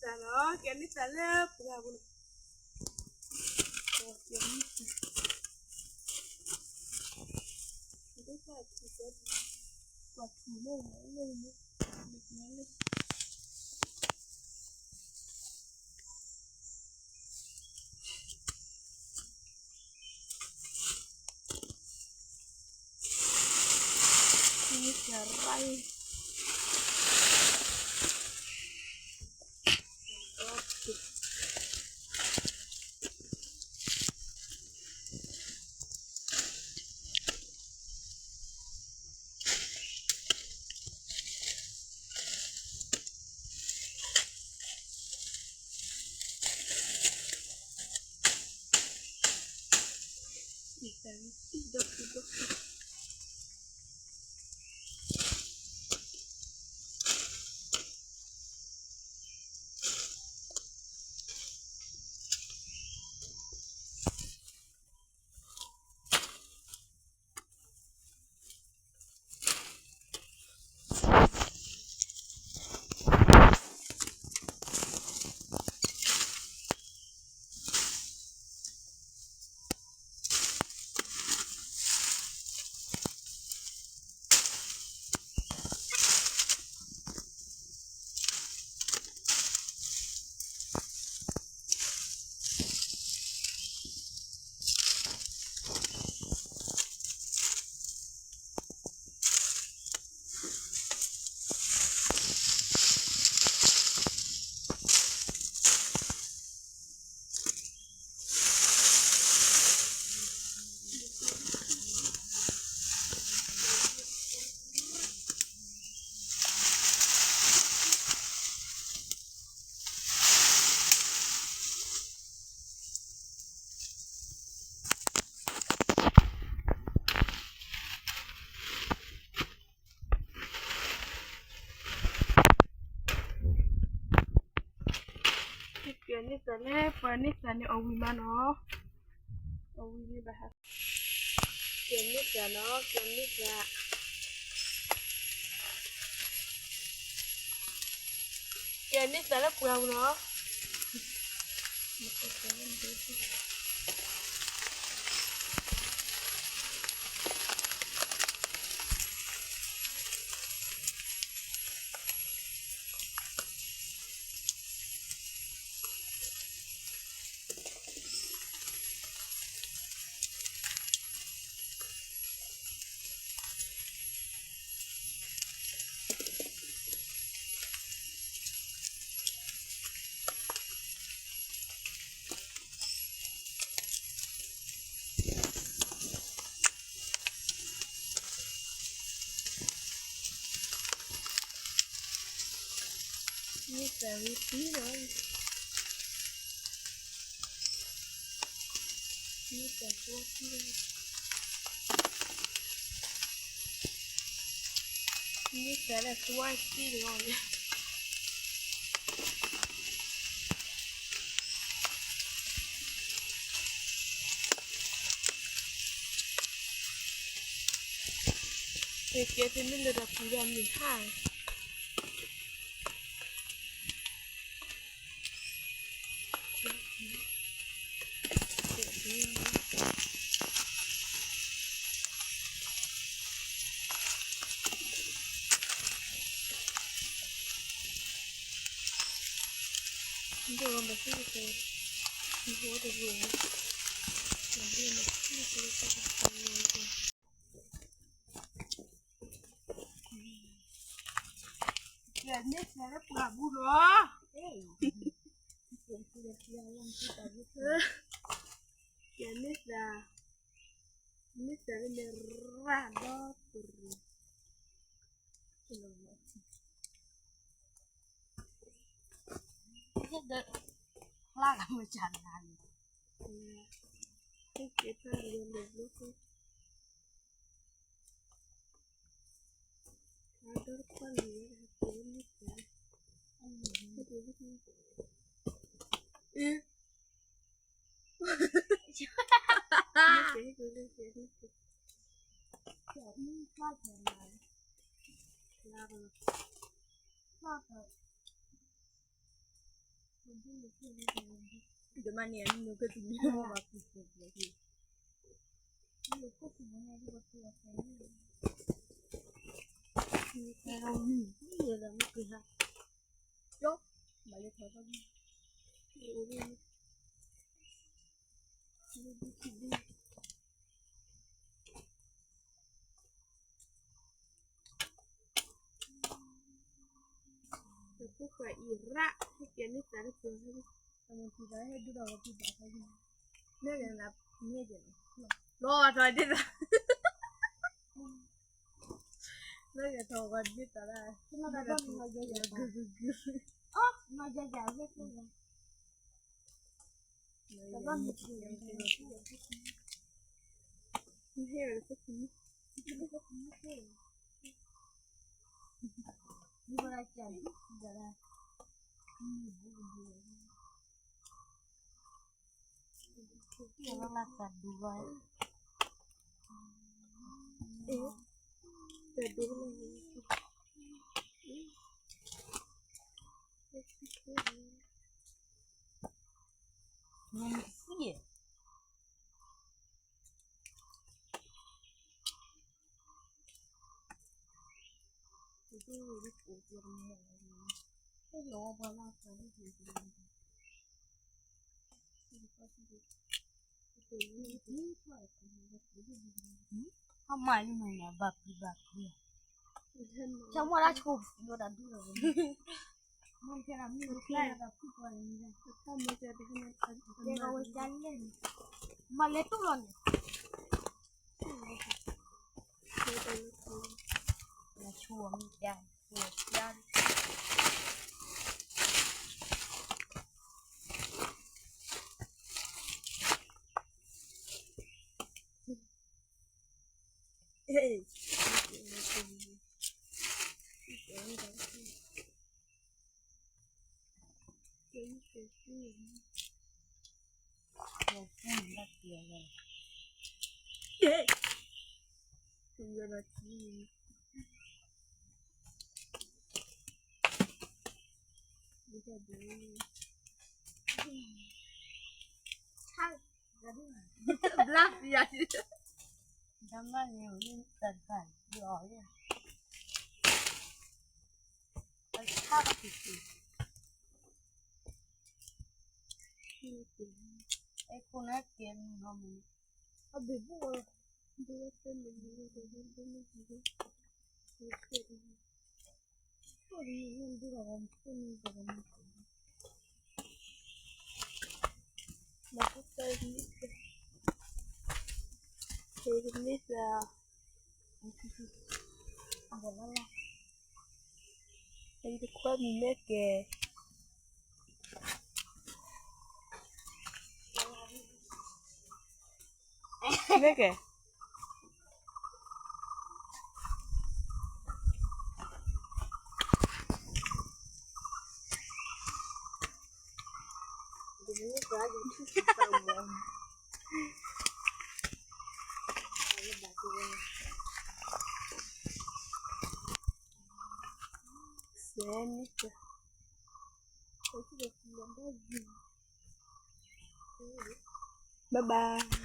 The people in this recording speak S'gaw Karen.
တၢ်လီၤ ကဲန့ၢ်သးလၢပှၢ်ပူၤလီၤ. ကဲန့ၢ်သး ကွၢ်ထူၣ်လၢလၢလၢ ကဲန့ၢ်သးလၢပှၢ်န့ၢ်သးန့ၣ် အီၣ်ဝံၤမးနီၤ, အီၣ်ဝံၤန့ၣ်ဘၣ်ဟး, ကဲန့ၢ်သးနီၤ ကဲန့ၢ်သး, ကဲန့ၢ်သးလၢပှၢ်ပူၤနီၤ. န့ၢ်သးဝံၤသံလီၤ, န့ၢ်သးသွါသံလီၤ, န့ၢ်သးလၢသွါသံလီၤ. ကဲသုမ့ၢ်လၢတၢ်ပူၤဒီးမုၢ်ဟါ ဒိၣ်လီၤဘၣ်သ့ၣ်သ့ၣ်, ဒိၣ်တရူး, ဒိၣ်လီၤဘၣ်သ့ၣ်သ့ၣ်, ကဲန့ၢ်သးလၢပှၢ်ပူၤလီၤ, ကဲန့ၢ်သး, န့ၢ်သးလၢမဲာ်ရၣ်ဒီတရူး ဖျါကမၢ်ကၢ်နၤန့ၣ်, ဟဲက့ၤဖျါလီၤလၢဘျီဃီ, ဖျါဒီတခွါန့ၣ် ဟဲက့ၤလၢမ့ၢ်ဖျါ, ဟဲက့ၤလၢမ့ၢ်ဖျါ, အ့ ဟဲက့ၤလၢက့ၤလၢက့ၤ, ဖျါကမၢ်ကၢ်နၤန့ၣ်, ဖျါကမၢ်ကၢ် ဒမန့ၣ် အနုကသူမ့ၢ်ဘၣ်ကူကူကူ တပူၤဃာ်အံၤရၣ် ဟဲကဲန့ၢ်သးတပူၤ တမၤထံသးဟဲဒုးဒီးဝဲဖံဘၣ်ဖဲန့ၣ် မ့ၢ်ဂ့ၤနၤ မ့ၢ်ဂ့ၤ လီၤထီၣ်ဒ်သး မ့ၢ်ဂ့ၤထီၣ်ဝဲဒ်သးဒၣ် ဂုၤဂုၤဂုၤ အမၤလံနၤ ဘၣ်ပျံၤဘၣ်ဖုး, ဆိကမိၣ်ဒၣ်ဆိၣ်ဖံးဝဲဒၣ်ဒူၣ်လီၤ, မ့ၢ်တဲဒၣ်မ့ၢ်ဝဲကျါဒီးဖုၣ်ပှၤန့ၣ်, တဲဝဲကလဲၣ်န့ၣ်, မၤလဲၤတူၢ်လီၤန့ၣ်, ဆိၣ်မ့ၢ်တဲ, ဆိၣ်, ဘျါဖျါ, ဒ်န့ၣ်တခါ, အဆၣ်ကတံၤ, အဲၣ်ခိၣ်နၢ်ကဲမုၢ်နီၤမုၢ်, အဘ့ၣ်ဘူၣ်အီၤ, ဒ်ဝဲတဲမုၢ်မုၢ်, မၤကတၢၢ်မ့ၢ်, မ့ၢ်သး, အံၤတခွါမံၤမ့ၢ်ကဲ, မ့ၢ်ကဲ စဲနံၣ်, ဘၣ်ဘၣ်.